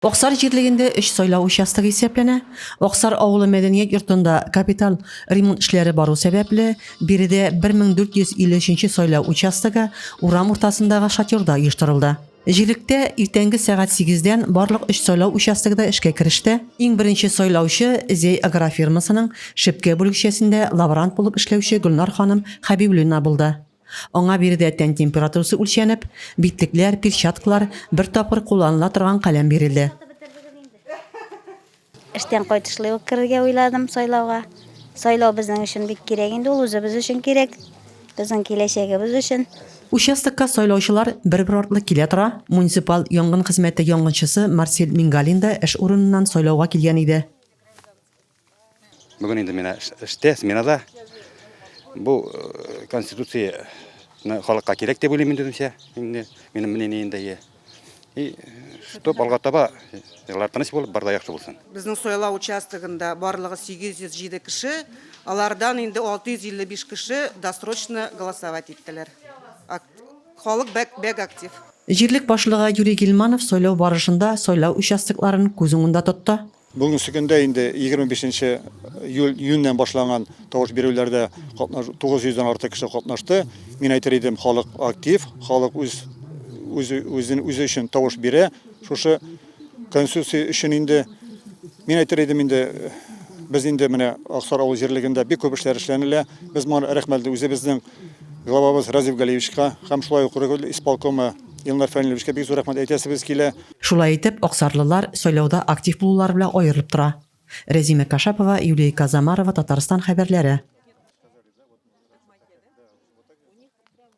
Аксар җирлегендә өч сайлау участогы исәпләнә. Аксар авылы мәдәният йортында капиталь ремонт эшләре бару сәбәпле, биредә 1453 нче сайлау участогы урам уртасындагы шатерда оештырылды. Җирлектә иртәнге сәгать сигездән барлык өч сайлау участогы да эшкә кереште. Иң беренче сайлаучы Зәй агрофирмасының Шепкә бүлекчәсендә лаборант булып эшләүче Гөлнар ханым Хәбибуллина булды. Аңа биредә тән температурасы үлчәнеп, битлекләр, перчаткалар, бер тапкыр кулланыла торган каләм бирелде. Эштән кайтышлый ук керергә уйладым сайлауга. Сайлау безнең өчен бик кирәк инде ул, үзебез өчен кирәк, безнең киләчәгебез өчен. Участокка сайлаучылар бер-бер артлы килә тора. Муниципаль янгын хезмәте янгынчысы Марсель Мингалин да эш урыныннан сайлауга килгән иде. Бүген инде мин эштә, сменада. Бу э, конституцияне халыкка кирәк дип уйлыйм инде үземчә. Инде минем мнение инде. И чтоб алга таба еллар тыныч булып, бар да яхшы булсын. Безнең сайлау участогында барлыгы 807 кеше, алардан инде 655 кеше досрочно голосовать иттеләр. Халык бәк, бәк актив. Җирлек башлыгы Юрий Гильманов сайлау барышында сайлау участокларын күз уңында тотты. Бүгенге көндә инде 25 нче июньнән башланган тавыш бирүләрдә 900 дән артык кеше катнашты. Мин әйтер идем, халык актив, халык үз үзе үзен үзе өчен тавыш бирә. Шушы Конституция өчен инде мин әйтер идем инде без инде менә Аксар авыл җирлегендә бик күп эшләр эшләнелә. Без моңа рәхмәтле үзебезнең главабыз Разиф Галиевичка һәм шулай ук руководитель исполкомы Илнар Фәниловичка бик зур рәхмәт әйтәсебез килә. Шулай итеп, аксарлылар сайлауда актив булулары белән аерылып тора. Рәзимә Кашапова, Юлия Казамарова, Татарстан хәбәрләре.